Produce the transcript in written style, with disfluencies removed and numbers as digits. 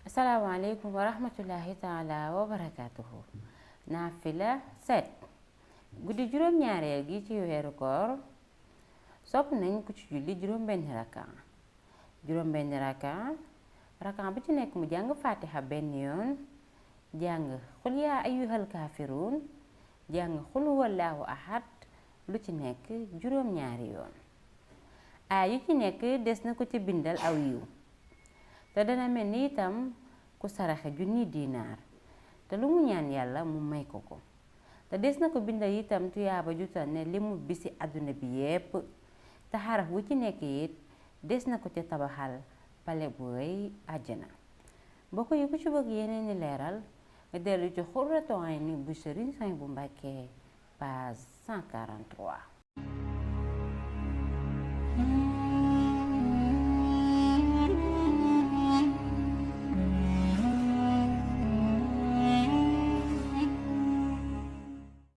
asalaamaaleykum wa rahmatullahi taala wa barakaatuhu. naafila 7 guddi juróom-ñaareel gi ci weeru koor sopp nañ ku ci julli juróom-benn rakaa bu ci nekk mu jàng fatiha benn yoon, jàng xul yaa ayyuhal kaafiruun, jàng xul huwallaahu ahad lu ci nekk juróom-ñaari yoon. aay yu ci nekk des na ko ci bindal aw yiw te dana mel ni itam ku saraxe junni dinaar te lu mu ñaan yàlla mu may ko ko, te des na ko bindal itam tuyaaba jutal ne li mu bisi àdduna bi yépp, te xaraf wu ci nekk it des na ko ca tabaxal pale bu rëy àjjana. mbokk yi ku ci bëgg yeneen ni leeral nga dellu ci Xurratu Ayni bu Sëriñ Suhaybu Mbàkke page 143.